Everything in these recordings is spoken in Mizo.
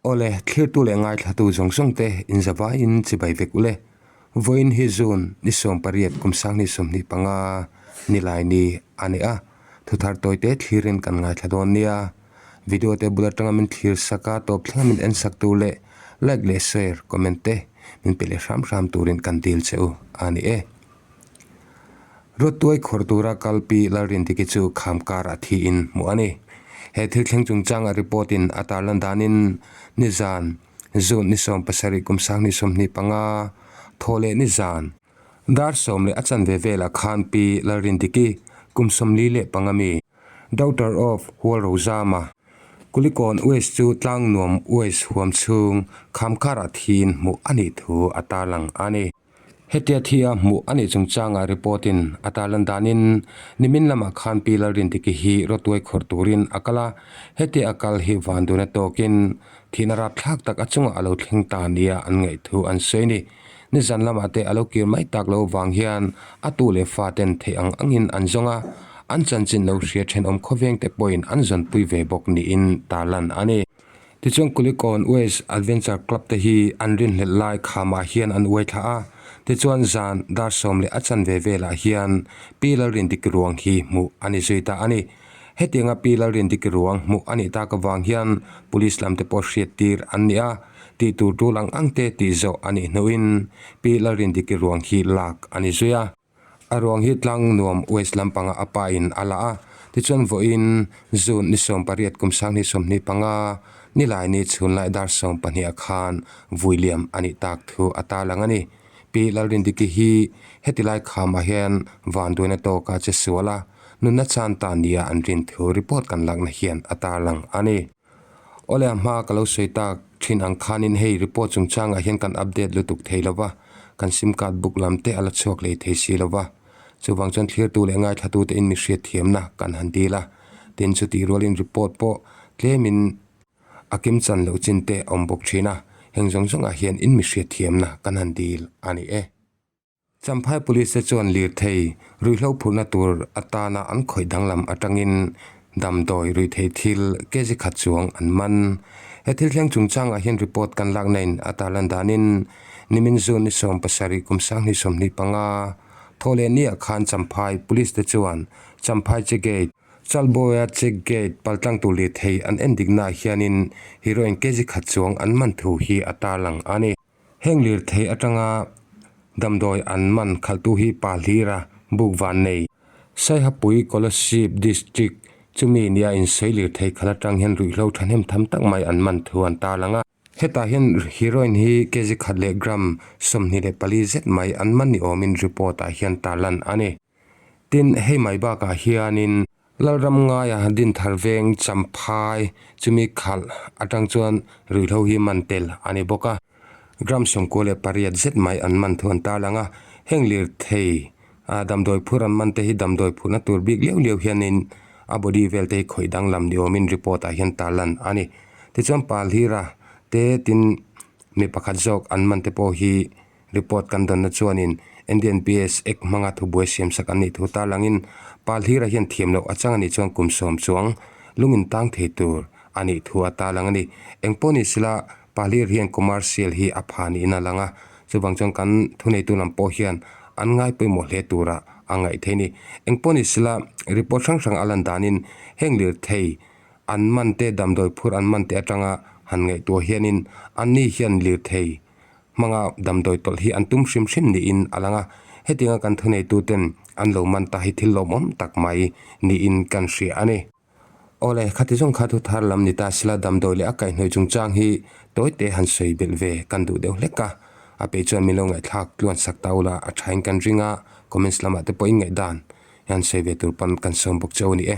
Awle, thlirtu leh ngaithlatu zawng zawng te inzavaiin chibai vek ule. Vawiin hi June ni 18 kum 2025 nilai ni a ni a, thuthar tawite thlirin kan ngaithla dawn nia. Video te bul atanga min thlir sak a, tawp thlenga min en sak tur leh like leh share, comment te min pe leh hram hram turin kan dil che u a ni e. Rawtuai khawr tura kal Pi Lalrindiki chu kham karah thiin hmuh a ni. He thil thleng chungchanga report in a tarlan danin nizan June ni 17 kum 2025 thaw leh nizan dar 10 leh a chanve velah khan Pi Lalrindiki kum 45 mi Daughter of Hualrozama Kulikawn West chu Tlangnuam West huam chhung kham karah thiin hmuh a nih thu a tarlang a ni. Hetia thi a hmuh a nih chungchangah report in a tarlan danin nimin lamah khan Pi Lalrindiki hi rawtuai khawrh turin a kal a, hetia a kal hi vanduna tawkin thihna rapthlak tak a chungah a lo thleng ta nia an ngaih thu an sawi a ni. Nizan lamah te a lo kir mai tak lo vang hian a tu leh fa ten theih ang angin an zawng a, an chanchin lo hria thenawm khawveng te pawhin an zawnpui ve bawk niin tarlan a ni. Tichuan Kulikawn West Adventure Club te hi an rinhlelh lai khamah hian an uai thla a, tichuan zan dar 10 leh a chanve velah hian Pi Lalrindiki ruang hi hmuh a ni zui ta a ni. Hetianga Pi Lalrindiki ruang hmuh a nih tak avang hian Police lam te pawh hriat tir an ni a, tih tur tul ang ang te tih zawh a nih hnuin Pi Lalrindiki ruang hi lak a ni zui a. A ruang hi tlang nuam West lampanga a pa in a la a, tichuan vawiin June ni 18 kum 2025 nilai ni chhunlai dar 12 ah khan vui liam a nih tak thu a tarlang a ni. Pi Lalrindiki hi heti lai khamah hian vanduaina tawka che sual a, nunna chan ta nia an rin thu report kan lakna hian a tarlang a ni. Awle a hma ka lo sawi tak thin ang khanin hei report chungchangah hian kan update lutuk thei lo va, kan sim card book lam te a la chhuak lei thei si lo va. Chuvang chuan thlirtu leh ngaithlatute in mi hriatthiamna kan han dil a, tin chutih rualin report pawh tlemin a kim chan loh chin te a awm bawk thin a, heng zawng zawngah hian in mi hriatthiamna kan han dil a ni e. Champhai Police te chuan lirthei ruihhlo phurhna tur atana an khawih danglam atangin damdawi ruihthei thil kg khat chuang an man. He thil thleng chungchangah hian report kan lakna in a tarlan danin nimin June ni 17 kum 2025 thaw leh ni ah khan Champhai Police te chuan Champhai Check Gate, Chalbawia Check Gate paltlang tur lirthei an endiknaah hianin heroin kg khat chuang an man thu hi a tarlang a ni. Heng lirthei atanga damdawi an man khalhtu hi pa hlir a, buk van nei. Saihapui Kolasib District chumi nia insawi lirthei khalh atang hian ruihhlo thahnem tham tak mai an man thu an tarlang a. Hetah hian heroin hi kg khat leh gram 24 zet mai an man ni awmin report ah hian tarlan a ni. Tin, hei mai bakah hianin Lalram ngaia Dinthar veng Champhai chumi khalh atang chuan ruihhlo hi man tel a ni bawk a. Gram 98 zet mai an man thu an tarlang a, heng lirthei damdawi phur an man te hi damdawi phurhna tur bik liau liau hianin a body vel te hi khawih danglam ni awmin report ah hian tarlan a ni. Tichuan Palhira te tin mi pakhat zawk an man te pawh hi Report kan dawnna chuanin NDNPS Act hmanga thubuai siamsak an nih thu tarlangin Palhira hian thiam loh a chang a nih chuan kum 10 chuang lungin tang thei tur a nih thu a tarlang a ni. Engpawh ni sila Palhir hian commercial hi a pha niin a lang a, chuvang chuan kan thuneitu lam pawh hian an ngai pawimawh hle tura a ngaih theih a ni. Engpawh ni sila report hrang hrang a lan danin heng lirthei an man te damdawi phur an man te atanga han ngaihtuah hianin anni hian lirthei hmanga damdawi tawlh hi an tum hrim hrim niin a lang a, hetianga kan thuneituten an lo man ta hi thil lawmawm tak mai niin kan hria a ni. Awle, khati zawng kha thu thar lam ni ta sila damdawi leh a kaihhnawih chungchang hi tawite han sawi belh ve kan duh deuh hlek a, a peih chuan min lo ngaihthlak tluan sak ta ula a thain kan ring a, comments lamah te pawh in ngaihdan hian sawi ve tur pawn kan sawm bawk cheu a ni e.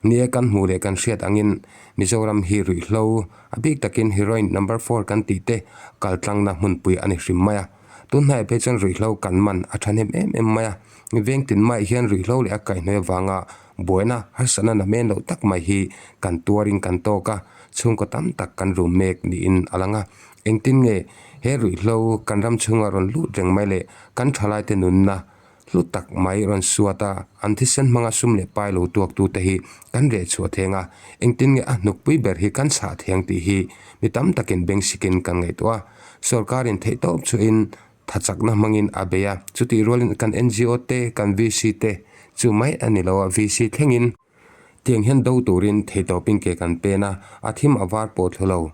Ni e, kan hmuh leh kan hriat angin Mizoram hi ruihhlo, a bik takin heroin number four kan tih te kal tlangna hmunpui a ni hrim mai a. Tun hnaiah phei chuan ruihhlo kan man a thahnem em em mai a. Veng tin maiah hian ruihhlo leh a kaihhnawih avanga buaina harsatna namen loh tak mai hi kan tuarin kan tawk a, chhungkaw tam tak kan rum mek niin a lang a. Engtin nge he ruihhlo kan ram chhunga rawn lut reng mai leh kan thalaite nunna. hlu tak mai rawn suat a, an thisen hmanga sum leh pai lo tuaktute hi kan reh chhuah theng a, engtin nge a hnukpui ber hi kan chhah theng tih hi mi tam takin bengsikin kan ngaihtuah a. Sorkarin theihtawp chuhin tha chakna hmangin a bei a, chutih rualin kan ngo te, kan VC te chu mai a ni lo a, VC thlengin tiang hian do turin theihtawpin ke kan pen a, a thim a var pawh thlu lo.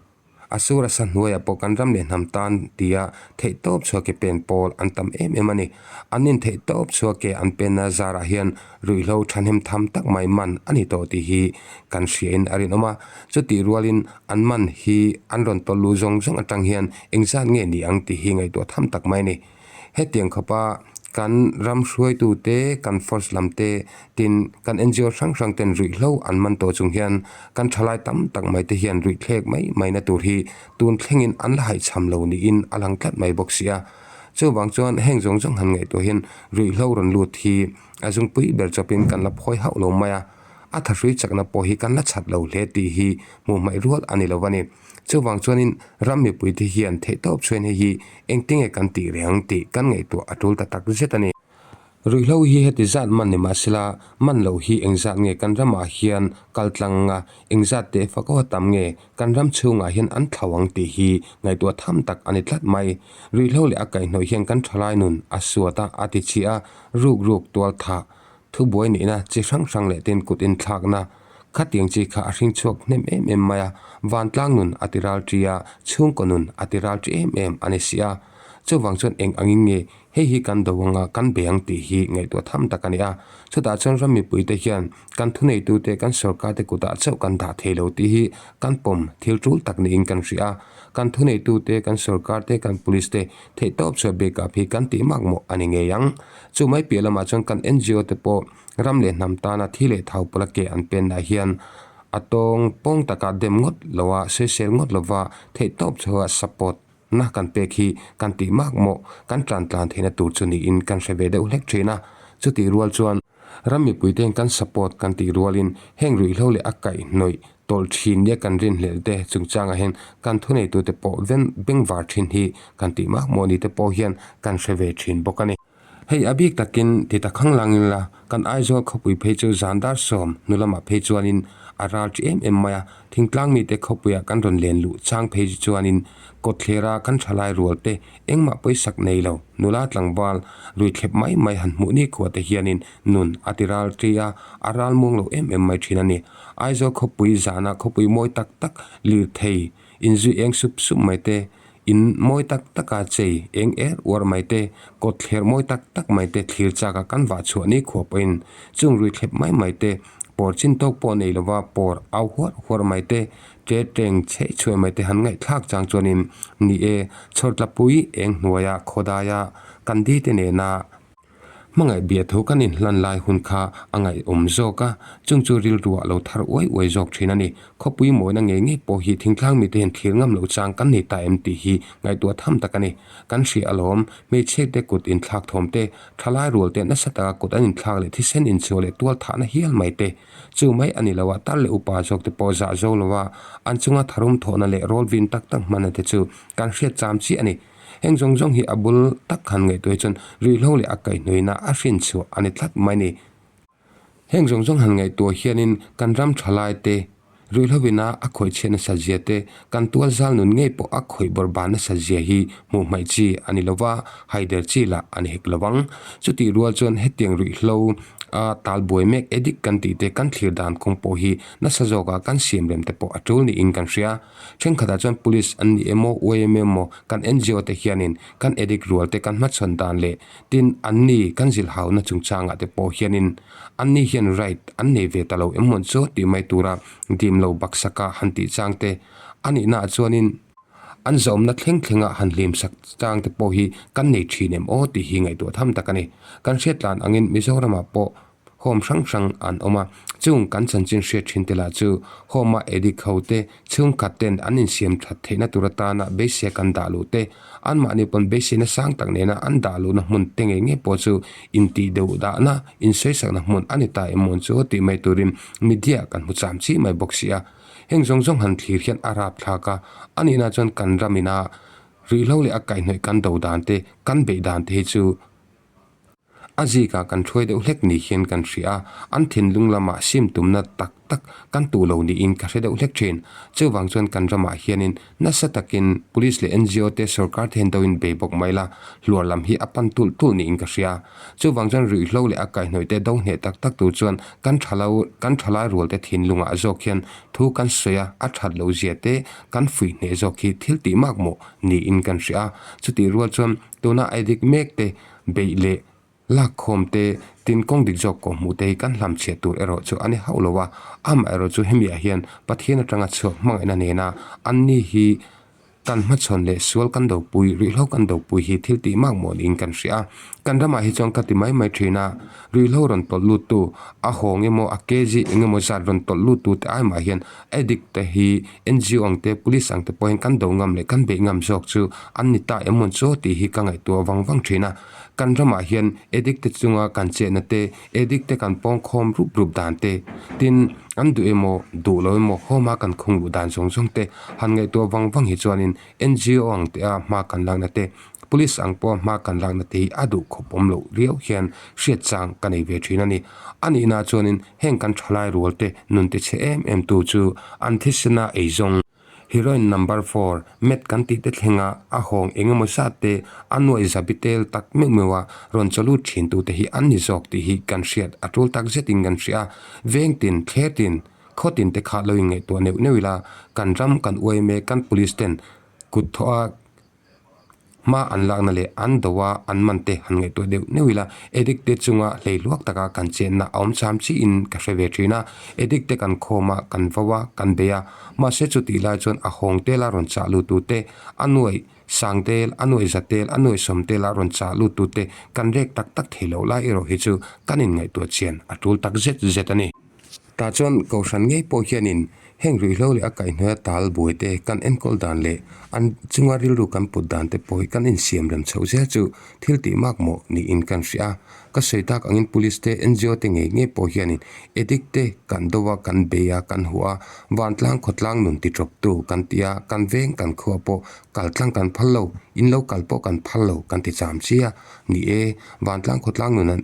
A sur a sa hnuaiah pawh kan ram leh hnam tan tia theihtawp chhuah ke pen pawl an tam em em a ni. An intheihtawp chhuah ke an penna zarah hian ruihhlo thahnem tham tak mai man a ni tawh tih hi kan hriain a rinawm a. Chutih rualin an man hi an rawn tawlh luh zawng zawng atang hian engzat nge ni ang tih hi ngaihtuah tham tak mai a ni. Hetiang khawpa kan ram hruaitute, kan force lam te, tin kan ngo hrang hrang ten ruihhlo an man tawh chung hian kan thalai tam tak mai te hian ruihthlek mai mai na tur hi tun thlengin an la haihchham lo niin a lang tlat mai bawk si a. Chuvang chuan heng zawng zawng han ngaihtuah hian ruihhlo rawn lut hi a zungpui ber chawpin kan la phawi hauh lo mai a, a thahrui chakna pawh hi kan la chhat lo hle tih hi hmuh hmaih rual a ni lo a ni. Chuvang chuanin ram mipuite hian theihtawp chhuain hei hi engtinge kan tih reng ang tih kan ngaihtuah a tul ta tak zet a ni. Ruihhlo hi heti zat man ni mahsela man loh hi engzat nge kan ramah hian kal tlang a, engzat teh fak aw tam nge kan ram chhungah hian an thlau ang tih hi ngaihtuah tham tak a ni tlat mai. Ruihhlo leh a kaihhnawih hian kan thalai nun a suat a, a ti chhia a, ruk ruk tual thah Thubuai neihna chi hrang hrang leh ten kut inthlakna khatiang chi kha a hring chhuak hnem em em mai a, vantlang nun a ti ral ṭi a, chhungkaw nun a ti ral ṭi em em a ni si a. Chuvang chuan eng angin nge hei hi kan do anga kan bei ang tih hi ngaihtuah tham tak a ni a. Chutah chuan ram mipuite hian kan thuneitute kan sorkarte kutah chauh kan dah thei lo tih hi kan pawm thil ṭul tak niin kan hria a. Kan thuneitute, kan sorkarte, kan police te theihtawp chhuah backup hi kan tih makmawh a ni ngei ang. Chu mai piah lamah chuan kan ngo te pawh ram leh hnam tana thi leh thau pawla ke an penah hian a tawng pawng taka dem ngawt lo a, sawisel ngawt lova theihtawp chhoa support na kan pek hi kan tih mak mawh kan tan tlan theihna tur chu niin kan hre ve deuh hlek thin a. Chutih rual chuan ram mipuite'n kan support kan tih rualin heng ruihhlo leh a kaihhnawih tawlh thin nia kan rinhlelh te chungchangah hian kan thuneitute pawh bengvar thin hi kan tih mak mawh ni te pawh hian kan hre ve thin bawk a ni. Hei a bik takin ti ta khang lang ila kan Aizawl khawpui phei chu zan dar sawm hnu lamah phei chuanin a ral ṭi em em mai a, thingtlang mite khawpuiah kan rawn len luh chang phei chu chuanin kawtthlera kan ṭhalai rual te engmah pawisak nei lo nula tlangval rui thlep mai mai han hmuh ni khua te hianin nun a ti ral ṭi a, a ral muang lo em em mai ṭhin a ni. Aizawl khawpui zana khawpui mawi tak tak lirthei inzui eng sup sup mai te In mawi tak taka chei eng er uar mai te, kawt thler mawi tak tak mai te thlir chaka kan vah chhuah ni khuap pawhin chung rui thlep mai mai te, pawr chin tawk pawh nei lova pawr au huar huar mai te, ṭe ṭeng chheih chhuai mai te han ngaihthlak chang chuanin ni e, chhawrtlapui eng hnuaia khawdaia kan di te nena Hmangaih bia tho kan inhlan lai hun kha a ngaihawm zawk a, chung chu rilruah lo thar uai uai zawk thin a ni. Khawpui mawina ngei ngei pawh hi thingtlang mite hian thlir ngam loh chang kan nei ta em tih hi ngaihtuah tham tak a ni. Kan hria alawm, hmeichhe te kut inthlak thawm te, thalai rual te nasa taka kut an inthlak leh thisen inchhuah leh tual thahna hial mai te, chu mai a ni lo a, tar leh upa zawk te pawh zah zo lo a, an chunga tharum thawhna leh rawl vin tak tak hmanna te chu kan hriat cham chiah a ni. Heng zawng zawng hi a bul tak han ngaihtuah hi chuan ruihhlo leh a kaihhnawihna a hrin chhuah a ni tlat mai ni. Heng zawng zawng han ngaihtuah hianin kan ram thalai te, ruihhlo ina a khawih chhiat nasa zia te, kan tual zal nun ngei pawh a khawih bawrh ban nasa zia hi hmuh hmaih chi a ni lo va, haider chi lah a ni hek lo ang. Chutih rual chuan hetiang ruihhlo a tal buai mek addict kan tih te kan thlir dan kawng pawh hi nasa zawkah kan siam rem te pawh a tul niin kan hria. Thenkhatah chuan Police an ni emaw, YMA emaw, kan ngo te hianin kan addict rual te kan hmachhawn dan leh tin an ni kan zilhauna chungchangah te pawh hianin an ni hian right an nei ve ta lo em mawn chu tih mai tura dim lo baksaka han tih chang te a nihnaah chuanin an zawmna thleng thlenga han hlim sak chang te pawh hi kan nei thin em aw tih hi ngaihtuah tham tak a ni. Kan hriatlan angin Mizoramah pawh Home hrang hrang an awm a, chung kan chanchin hriat thin te lah chu Home a addict ho te chhungkhat ten an insiam that theihna tur atana beiseia kan dah luh te, anmahni pawn beiseina sang tak nena an dah luhna hmun te ngei ngei pawh chu intih deuh dahna, insawisakna hmun a ni ta em mawn chu tih mai turin media kan hmu cham chi mai bawk si a. Heng zawng zawng han thlir hian a rapthlak a, a nihna chuan kan ram ina ruihhlo leh a kaihhnawih kan do dan te, kan beih dan te hi chu. A zikah kan hruai deuh hlek ni hian kan hria a, an thinlung lamah sim tumna tak tak kan tuh lo niin ka hre deuh hlek thin. Chuvang chuan kan ramah hianin nasa takin Police leh NGO te sorkar te hian doin bei bawk mai la, hluar lam hi a pan tulh tulh niin ka hria. Chuvang chuan ruihhlo leh a kaihhnawih te do hneh tak tak tur chuan kan thalo kan thalai rual te thinlungah zawk hian thu kan sawi a, a that loh zia te kan fuih hneh zawk hi thil tih mak mawh niin kan hria a. Chutih rual chuan tuna addict mek te beih leh Lakkhawm te, tin kawng dik zawk kawh hmuh te hi kan hlam chhiat tur erawh chu a ni hauh lo a, amah erawh chu hemi ah hian Pathian atanga chhuak hmangaihna nena anni hi kan hmachhawn leh sual kan dopui, ruihhlo kan dopui hi thil tih mak maw niin kan hria a. Kan ramah hi chuan ka ti mai mai thin a, ruihhlo rawn tawlh lut tu, a hawng emaw a kg eng emaw zat rawn tawlh lut tu te ai mah hian addict te hi NGO ang te, Police ang te pawhin kan do ngam leh kan beih ngam zawk chu an ni ta em mawn chu tih hi ka ngaihtuah vang vang thin a. Kan ramah hian addict te chunga kan chetna te, addict te kan pawng khawm rup rup dan te, tin an duh emaw duh lo emaw home a kan khung luh dan zawng zawng te han ngaihtuah vang vang hi chuanin NGO ang te a hma kan lakna te, Police ang pawha hma kan lakna te hi a duh khawp awm loh riau hian hriat chang ka nei ve thin a ni. A nihna chuanin heng kan thalai rual te nun ti chhe em em tu chu an thisena eizawng. Heroin number four, Met kan tih te thlenga a hawng eng emaw zat te a nuaih zabi tel tak meuh meuh a rawn chawlut thin tu te hi an ni zawk tih hi kan hriat a tul tak zetin kan hria a. Veng tin, thler tin, khaw tin te kha lo inngaihtuah neuh neuh ila kan ram kan uai mek kan police ten kut thawh a Hma an lakna leh an do a an man te han ngaihtuah deuh neuh ila, addict te chunga hleihluak taka kan chenna a awm cham chiin ka hre ve thin a, addict te kan khawm a, kan vo a, kan bei a, mahse chutih lai chuan a hawng tela rawn chah lut tu te, a nuaih sang tel, a nuaih za tel, a nuaih sawm tela rawn chah lut tu te kan rek tak tak thei loh lai erawh hi chu kan inngaihtuah chian a tul tak zet zet a ni. Tah chuan Kohhran ngei pawh hianin heng ruihhlo leh a kaihhnuaia tal buai te kan enkawl dan leh an chunga rilru kan put dan te pawh hi kan insiam rem chhoh zel chu thil tih mak mawh niin kan hria a. Ka sawi tak angin Police te, NGO te ngei ngei pawh hianin addict te kan do a, kan bei a, kan huah a, vantlang khawtlang nun ti tawptu kan ti a, kan veng kan khuah pawh kal tlang kan phal lo, in lo kal pawh kan phal lo kan ti cham chi a. Ni e, vantlang khawtlang nun an.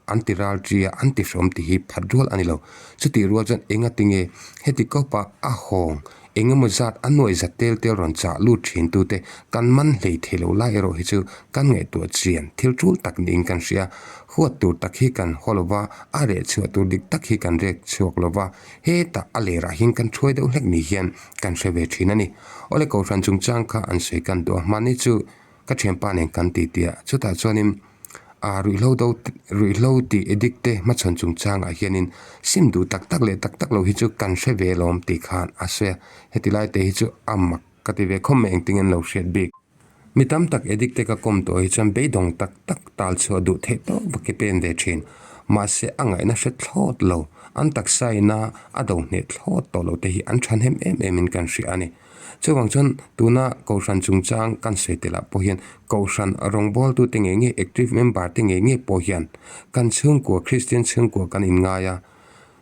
An ti ral ṭi a, an ti hrawm tih hi phat rual a ni lo. Chutih rual chuan enga tinge heti kawpa a hawng eng emaw zat a nuaih zat tel tel rawn chah lut thin tute kan man hlei thei lo lai erawh hi chu kan ngaihtuah chian thil tul tak niin kan hria. Huat tur tak hi kan haw lo va, a reh chhuah tur dik tak hi kan rek chhuak lo va, hetah a lerah hian kan thuai deuh hlek ni hian kan hre ve thin a ni. Awle Kohhran chungchang kha an sawi kan duh a, hmanni chu ka thianpa nen kan ti tih a, chutah chuanin ah ruihhlo do ruihhlo tih addict te hmachhawn chungchangah hianin sim duh tak tak leh tak tak lo hi chu kan hre ve lawm tih khan a sawi a, heti lai te hi chu a mak ka ti ve khawp mai engtin an lo hriat bik. Mi tam tak addict te ka kawm tawh hi chuan beidawng tak tak tal chhuah duh theih tawp vak hi pen ve thin, mahse a ngaihna hre thlawt lo, an taksa ina a do hneh thlawt tawh lo te hi an thahnem em em in kan hria a ni. Chuvang chuan tuna Kohhran chungchang kan sawi tel ah pawh hian Kohhran rawngbawltute ngei ngei active member te ngei ngei pawh hian kan chhungkua Kristian chhungkua kan inngai a,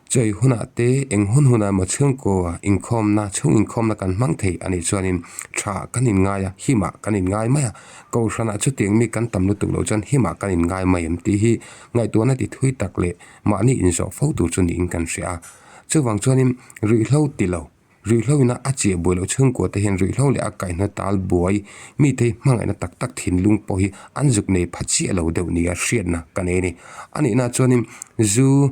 chawi hunah te eng hun hunah emaw chhungkua inkhawmna chhung inkhawmna kan hmang thei a nih chuanin tha kan inngai a, himah kan inngai mai a, Kohhranah chutiang mi kan tam lutuk loh chuan himah kan inngai mai em tih hi ngaihtuahna ti thui tak leh mahni inzawh fo tur chu niin kan hria a. Chuvang chuanin ruihhlo ti lo. Ruihhlo ina a chiah buai loh chhungkua te hian ruihhlo leh a kaihna tal buai mite hi hmangaihna tak tak thinlung pawh hi an zuk nei pha chiah lo deuh nia hriatna ka nei a ni. A nihna chuanin zu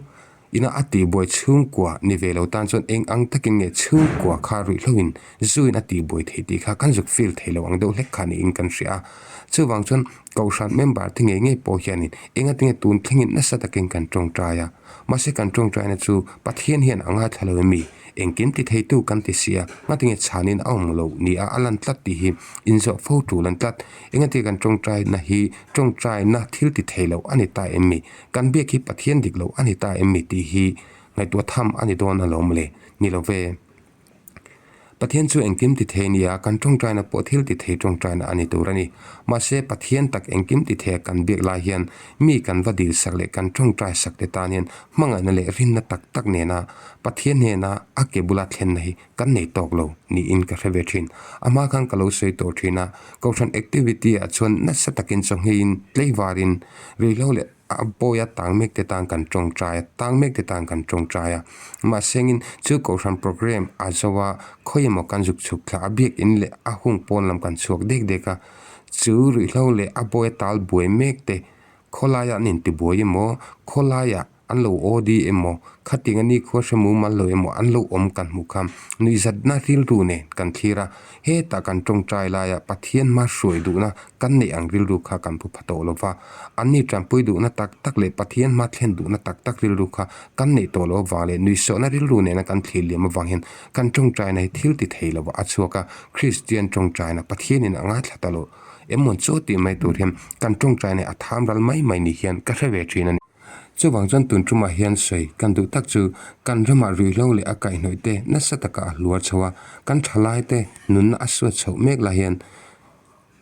ina a tihbuai chhungkua ni ve lo tan chuan eng ang takin nge chhungkua kha ruihhlo in zu in a tihbuai theih tih kha kan zuk feel thei lo ang deuh hlek kha niin kan hria a. Chuvang chuan Kohhran member te ngei ngei pawh hianin engatinge tun thlengin nasa takin kan tawngtai a. Mahse kan tawngtaina chu Pathian hian a ngaithla lo em mi? Engkim ti theitu kan ti sia, ngatinge chhanin a awm lo nia a lan tlat tih hi inzawh fo tul an tlat. Engatinge kan tawngtaina hi tawngtaina thil ti thei lo a ni ta em mi? Kan biak hi Pathian dik lo a ni ta em mi tih hi ngaihtuah tham a ni dawn alawm le? Ni lo ve. Pathian chu engkim ti thei nia, kan tawngtaina pawh thil ti thei tawngtaina a ni tur a ni. Mahse, Pathian tak engkim ti theia kan biak lai hian mi kan va dil sak leh kan tawngtai sak te tan hian hmangaihna leh rinna tak tak nena Pathian hnena a ke bula thlenna hi kan nei tawk lo niin ka hre ve thin. A hma khan ka lo sawi tawh thin a, Kohhran activity ah chuan nasa takin chawngheiin tleivarin ruihhlo leh. A bawia tang mek te tan kan tawngtai a, tang mek te tan kan tawngtai a. Mahsengin chu kohhran programme a zo a, khawi emaw kan zuk chhuk thla a, biakin leh a hung pawn lam kan chhuak dek dek a. Chu ruihhlo leh a bawia tal buai mek te khawlaiah an intibuai emaw, khawlaiah an lo OD emaw, khating a nikhua hre mumal lo emaw an lo awm kan hmuh kha nuihzatna rilru nen kan thlir a. Hetah kan tawngtai laia Pathian hma hruai duhna kan neih ang rilru kha kan pu pha tawh lo va. Anni tanpui duhna tak tak leh Pathian hma thlen duhna tak tak rilru kha kan neih tawh loh avang leh nuihsawhna rilru nena kan thlir liam avang hian kan tawngtaina hi thil ti thei lova a chhuak a. Kristian tawngtaina Pathianin a ngaithla ta lo emawn chaw tih mai tur hian kan tawngtaina hi a tham ral mai mai ni hian ka hre ve thin a ni. Chuvang chuan tun tumah hian sawi kan duh tak chu kan ramah ruihhlo leh a kaihhnawih te nasa taka a hluar chho a, kan thalai te nunna a suat chhoh mek lai hian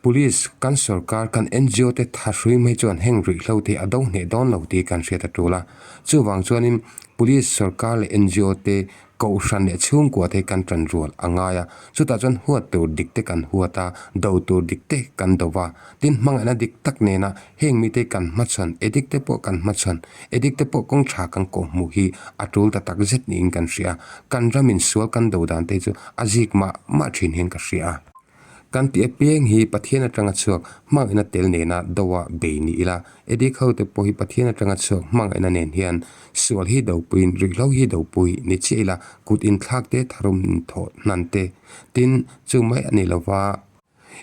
Police, kan sorkar, kan ngo te tha hrui mai chuan heng ruihhlo te hi a do hneh dawn lo tih kan hriat a tul a. Chuvang chuanin Police, sorkar leh ngo te Kohhran leh chhungkua te kan tan rual a ngai a, chutah chuan huat tur dik te kan huat a, do tur dik te kan do va. Tin, hmangaihna dik tak nena heng mite kan hmachhawn, edik te pawh kan hmachhawn, edik te pawh kawng tha kan kawhhmuh hi a tul ta tak zet niin kan hria. Kan ramin sual kan do dan te chu a zik mah mah thin hian ka hria a. Kan tih apiang hi Pathian atanga chhuak hmangaihna tel nena doa bei ni ila, Edik hote pawh hi Pathian atanga chhuak hmangaihna nen hian sual hi dopuiin ruihhlo hi dopui ni chiah ila, kut inthlak te, tharum inthawh hnan te, tin chu mai a ni lova,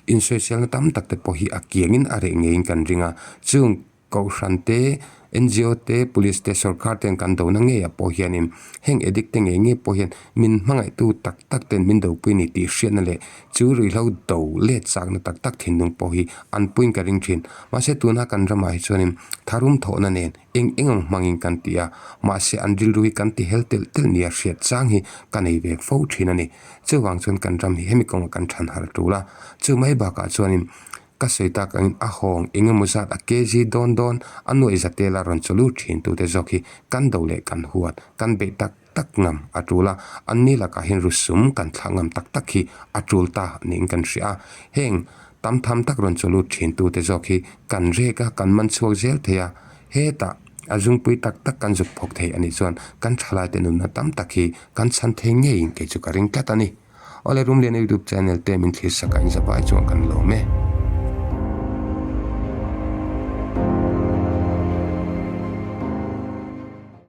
insawiselna tam tak te pawh hi a kiangin a reh ngeiin kan ring a, chung Kohhran te, ngo te, Police te, sorkar ten kan dona ngeiah pawh hianin heng addict te ngei ngei pawh hian min hmangaihtu tak tak ten min dopui ni tih hriatna leh chu ruihhlo do let chakna tak tak thinlung pawh hi an puiin ka ring thin. Mahse tuna kan ramah hi chuanin tharum thawhna nen eng eng ang hmangin kan ti a, mahse an rilru hi kan ti hel telh telh nia hriat chang hi ka nei ve fo thin a ni. Chuvang chuan kan ram hi hemi kawnga kan than harh tul a, chu mai bakah chuanin Ka sawi tak angin a hawng eng emaw zat a kg dawn dawn a nuaih za tela rawn chaw lut thin tute zawk hi kan do leh kan huat, kan beih tak tak ngam a tul a, anni lakah hian rusum kan thlah ngam tak tak hi a tul ta niin kan hria a. Heng tam tham tak rawn chaw lut thin tute zawk hi kan rek a, kan man chhuak zel thei a, hetah a zungpui tak tak kan zuk phawk thei anih chuan kan thalaite nunna tam tak hi kan chhan thei ngeiin kei chu ka ring tlat a ni. Awle Rumliana YouTube channel te min thlir sak a in zavai chuan kan lawm e.